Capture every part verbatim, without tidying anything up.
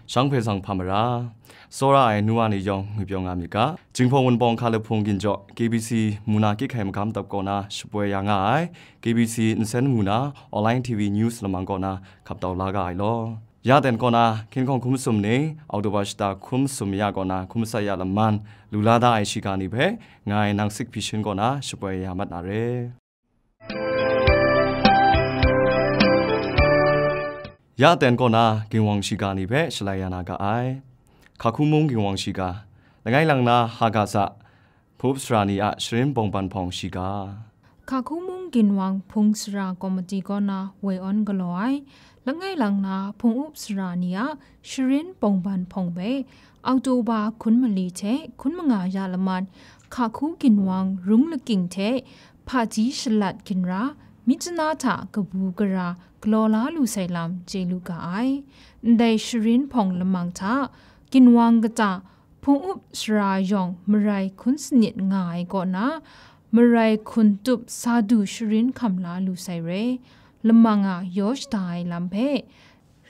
Shang hpe zang hpa mara, tsawra ai nu wa ni yawng ngwi pyaw nga myit ga. Jinghpawng Wunpawng hka lahpung ginjaw K B C muna kyik hkai magam dap kaw na shapoi ya nga ai, K B C nsen muna online T V news lamang kaw na hkap tau la ga ai law. Ya ten kaw na hkinhkawng hkum sum ni October shata hkum sum ya kaw na hkum masat ya laman lu la da ai shiga ni hpe ngai nang sik hpyi shin kaw na shapoi ya mat na re. Ya ten kaw na ginwang shiga ni hpe shalai ya na ga ai. Hkahku mung ginwang shiga, langai lang na Hagaza, hpung up sara ni a sharin bawngban hpawng shiga. Hkahku mung ginwang hpung sara komiti kaw na woi awn galaw ai, langai lang na hpung up sara ni a sharin bawngban hpawng hpe, October hkun mali hte hkun manga ya laman, hkahku ginwang rung lakying hte hpaji shalat ginra, myit chana hta kabu gara galaw la lu sai lam chye lu ga ai. Ndai sharin hpawng lamang hta, ginwang kata hpung up sara yawng marai hkun sanit nga ai kaw na, marai hkun tup sa du sharin hkam la lu sai re. Lamang a yaw shada ai lam hpe,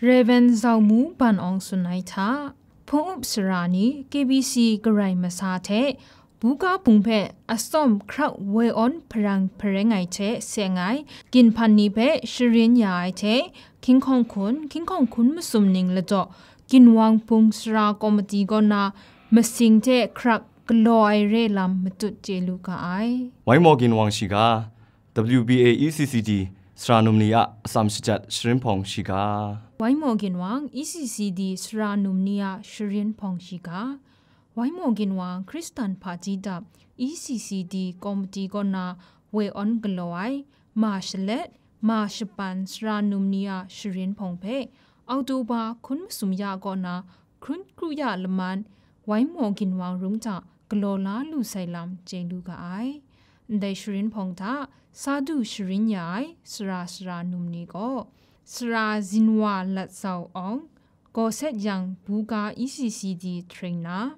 Rev. Zau Mu Ban Awng tsun ai hta, hpung up sara ni K B C karai masa hte buga bung hpe atsawm hkrak woi awn hparang hpareng ai hte seng ai, ginhpan ni hpe sharin ya ai hte, hkinghkawng hkun, hkinghkawng hkun masum ning ladaw, ginwang hpung sara komiti kaw na masing hte hkrak galaw ai re lam matut chye lu ga ai. Waimaw ginwang shiga, W B A E C C D sara num ni a atsam shajat sharin hpawng shiga. Waimaw ginwang E C C D sara num ni a sharin hpawng shiga. Waimaw ginwang Hkristan hpaji dap E C C D komiti kaw na woi awn galaw ai, ma shalet, ma shapan sara num ni a sharin hpawng hpe, October hkun masum ya kaw na hkun kru ya laman, Waimaw ginwang rung hta galaw la lu sai lam chye lu ga ai. Ndai sharin hpawng hta, sa du sharin ya ai sara sara num ni gaw, sara Zinwa Lat Zau Awng, Gaw Set Yang buga E C C D train na,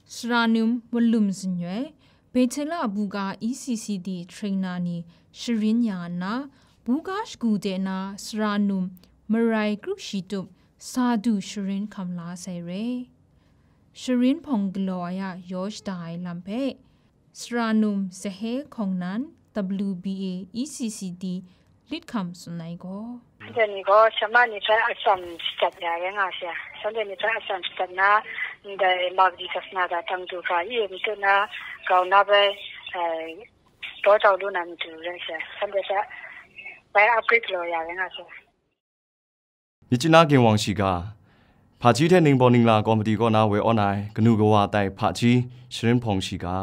sara num Malum Zanyoi, Bethela buga E C C D train na ni sharin ya nna, buga shagu de na sara num marai kru shi tup sa du sharin hkam la sai re. Sharin hpawng galaw ai a yaw shada ai lam hpe, sara num Zahe Hkawng Nan, W B A E C C D, lit hkam tsun ai gaw. Shanhte ni gaw shama ni hpe atsam shajat ya rai nga sai, shanhte ni hpe atsam shajat na, ndai Magdi Kasna da tang du hkra i e matut na, grau na bai, eh, daw jau lu na matu rai sai, shanhte hpe bai upgrade galaw ya rai nga sai. Myitkyina ginwang shiga, hpaji hte ningbaw ningla komiti kaw na woi awn ai kanu kawa tai hpaji sharin hpawng shiga.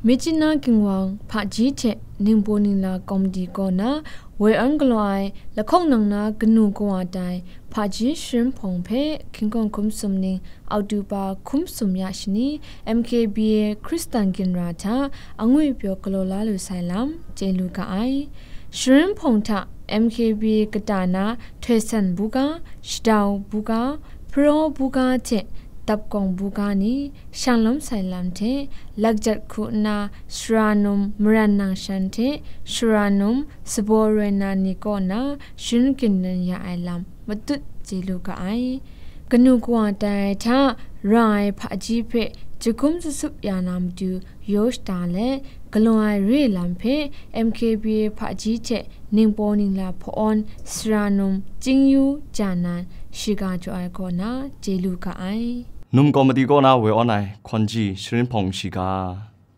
Myitkyina ginwang hpaji hte ningbaw ningla komiti kaw na woi awn galaw ai lahkawng nang na kanu kawa tai hpaji sharin hpawng hpe hkinghkawng hkum sum ning October hkum sum ya shani, M K B A Hkristan ginra hta angwi pyaw galaw la lu sai lam chye lu ga ai. Sharin hpawng hta M K B A kata na Htoi San buga, Shadau buga, Hparaw buga hte Dapkawng buga ni shang lawm sai lam hte, lakjat hku nna sara num Maran Nangshan hte sara num Sabaw Roi Na ni kaw na sharin gindan ya ai lam matut chye lu ga ai. Kanu kawa tai ai hta ra ai hpaji hpe jahkum sasup ya na matu yaw shada let, galaw ai re lam hpe M K B A hpaji hte ningbaw ningla hpa-awn sara num Chyingyu Janan shiga jaw ai kaw na chye lu ga ai. Num komiti kaw na woi awn ai hkawnji sharin hpawng shiga.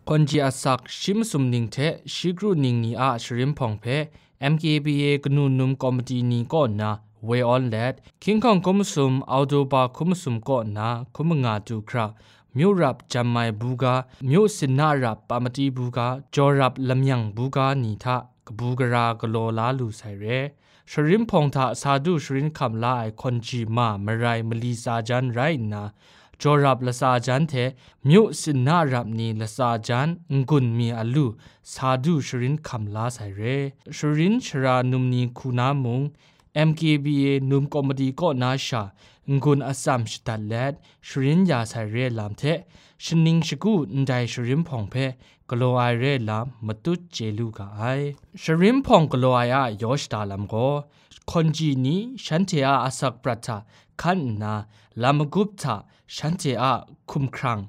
Hkawnji asak shi masum ning hte shi kru ning ni a sharin hpawng hpe M K B A kanu num komiti ni kaw nna woi awn let, hkinghkawng hkum masum October hkum masum kaw nna hkum manga du hkra, myu rap Jammai buga, myu sinna rap Pamati buga, jaw rap Lamyang buga ni hta kabu gara galaw la lu sai re. Sharin hpawng hta sa du sharin hkam la ai hkawnji ma marai mali tsa jan rai nna, jaw rap latsa jan hte myu sinna rap ni latsa jan n-gun mi alu sa du sharin hkam la sai re. Sharin shara num ni hku na mung, M K B A num komiti kaw na sha n-gun atsam shadat let sharin ya sai re lam hte, shaning shagu ndai sharin hpawng hpe galaw ai re lam matut chye lu ga ai. Sharin hpawng galaw ai a yaw shada lam gaw, hkawnji ni shanhte a asak prat hta hkan nna, lam magup hta shanhte a hkumhkrang,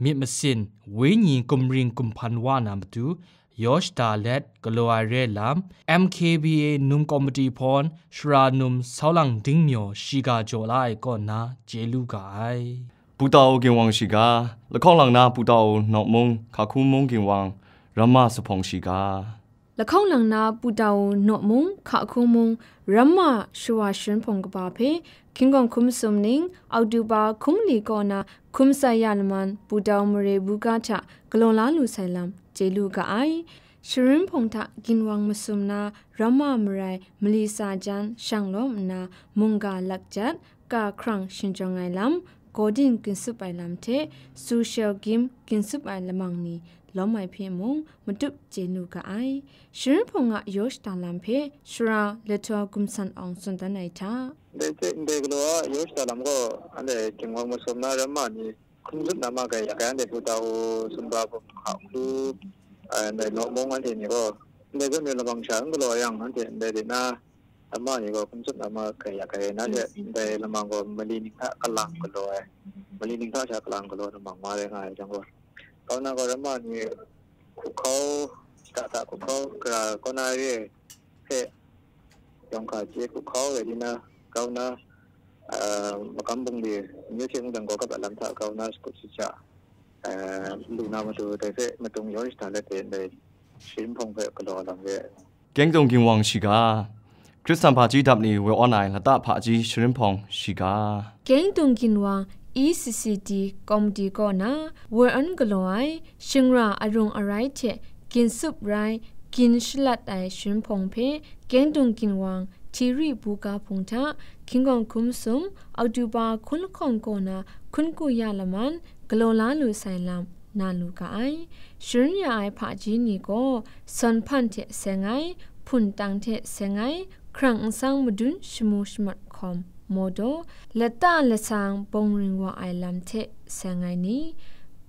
myit masin, wenyi gumring gumhpan wa na matu, yaw shada let galaw ai re lam, M K B A num komiti hpawn shara num sau lang dingmyaw shiga jaw la ai kaw nna chye lu ga ai. Putau Ginwang shiga, lahkawng lang na Putau Nawmung, Hkahkung mung Ginwang, Ramma Suphpawng shiga. Lahkawng lang na Putau Nawmung, Hkahkung mung, Ramma Shawa Sharin Hpawng kaba hpe, Hkying Hkawng hkum sum ning, Oktoba hkum li kaw na hkum tsat ya laman Putau mare buga hta galaw la lu sai lam chye lu ga ai. Sharin Hpawng hta ginwang masum na Ramma marai mali sa jan shang lawm nna, mungga lakjat, ka hkrang shinjawng ai lam, gawdin ginsup ai lam hte, social game ginsup ai lamang ni lawm ai hpe mung, matut chye nu ga ai. Sharin Hpawng a yaw shada lam hpe, Shara Lahtaw Gumsan Awng tsun dan ai hta, ndai hte ndai galaw a yaw shada lam gaw, anhte ginwang masum na Ramma ni hkum tsup na ma gaya, gaya anhte Putau, Sumba, Hpawng, Hkahkung, eh, ndai Nawmung anhte ni gaw, ndai zawn ni lamang sha n galaw yang, anhte ndai de na, Ramma ni gaw hkum tsup na ma gaya, gaya na hte ndai lamang gaw mali ning hta kalang galaw ai, mali ning hta sha kalang galaw lamang ma rai nga ai jang gaw, kau na gaw Ramma ni hkuhkau, shada hta hkuhkau, gara kau na re ai hpe, yawng hka chye hkuhkau rai di na, kau na, ah, magam bungli, amyu hte mungdan gaw kap a lam hta kau na, shakut shaja, ah, lu na matu, dai hpe matung yaw shada let de ndai Sharin Hpawng hpe galaw lam re ai. Kengtung Ginwang shiga, Hkristan hpaji dap ni woi awn ai lata hpaji Sharin Hpawng shiga. Kengtung Ginwang E C C D komiti kaw na woi awn galaw ai shingra arung arai hte ginsup rai gin shalat ai Sharin Hpawng hpe Kengtung Ginwang Htiri buga hpung hta Hkying Hkawng hkum sum Oktoba hkun lahkawng kaw na hkun ku ya laman galaw la lu sai lam na lu ga ai. Sharin ya ai hpaji ni gaw, sawn hpan hte seng ai, hpun tang hte seng ai, hkrang nsang madun shamu shamat hkawm, mawdaw, lata lasang bawng ring wa ai lam hte seng ai ni,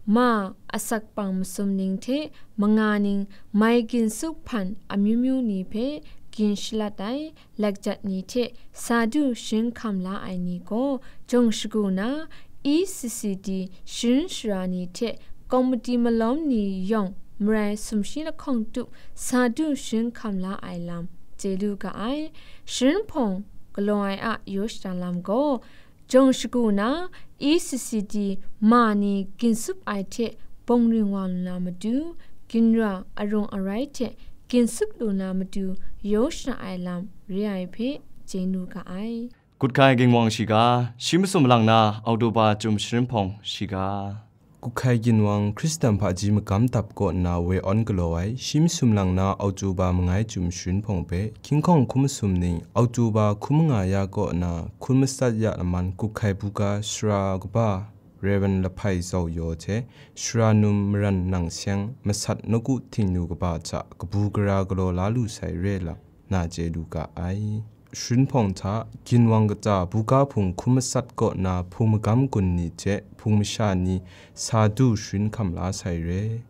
ma asak pang masum ning hte manga ning mai ginsup hpan amyu myu ni hpe gin shalat ai, lakjat ni hte sa du sharin hkam la ai ni gaw jawng shagu na, E C C D sharin shara ni hte komiti malawm ni yawng marai sumshi lahkawng tup sa du sharin hkam la ai lam chye lu ga ai. Sharin Hpawng galaw ai a yaw shada lam gaw, jawng shagu na, E C C D ma ni ginsup ai hte bawng ring wa lu na matu, ginra arung arai hte ginsup lu na matu yaw shada ai lam re ai hpe chye nu ga ai. Kut hkai Ginwang shiga, shi masum lang na Oktoba Chyum Sharin Hpawng shiga. Kut hkai Ginwang Hkristan hpaji magam dap kaw nna woi awn galaw ai, shi masum lang na Oktoba mangai Chyum Sharin Hpawng hpe, Hkying Hkawng hkum masum ning Oktoba hkum nga ya kaw nna hkun matsat ya laman kut hkai buga shara kaba Rev. Lahpai Zau Yaw hte shara num maran nang seng masat nawku htingnu kaba hta kabu gara galaw la lu sai re lam na chye lu ga ai. Sharin Hpawng hta Ginwang kaja buga hpung hkum matsat kaw nna hpung magam gun ni hte hpung masha ni sa du sharin hkam la sai re.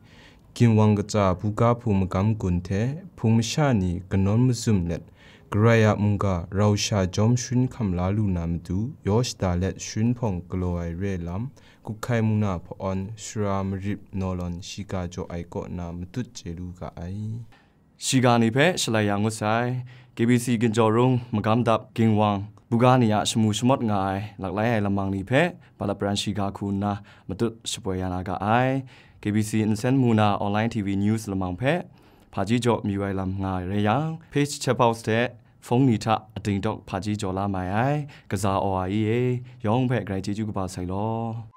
Ginwang kaja buga hpung magam gun hte hpung masha ni kanawn mazum let, Karai a mungga rau sha jawm sharin hkam la lu na matu, yaw shada let Sharin Hpawng galaw ai re lam, kut hkai mung na hpa-awn, shara marip naw lawn shiga jaw ai kaw nna matut chye lu ga ai. Shiga ni hpe shalai ya ngut sai. K B C Ginjaw Rung, Magam Dap, Ginwang, buga ni a shamu shamawt nga ai, laklai ai lamang ni hpe, Malap Pran shiga hku nna matut shapoi ya na ga ai. K B C nsen mu na online T V news lamang hpe, hpaji jaw mayu ai lam nga ai rai yang, page chat box hte phone ni hta ating tawk hpaji jaw la mai ai, kaza aw ai e, yawng hpe grai chyeju kaba sai law.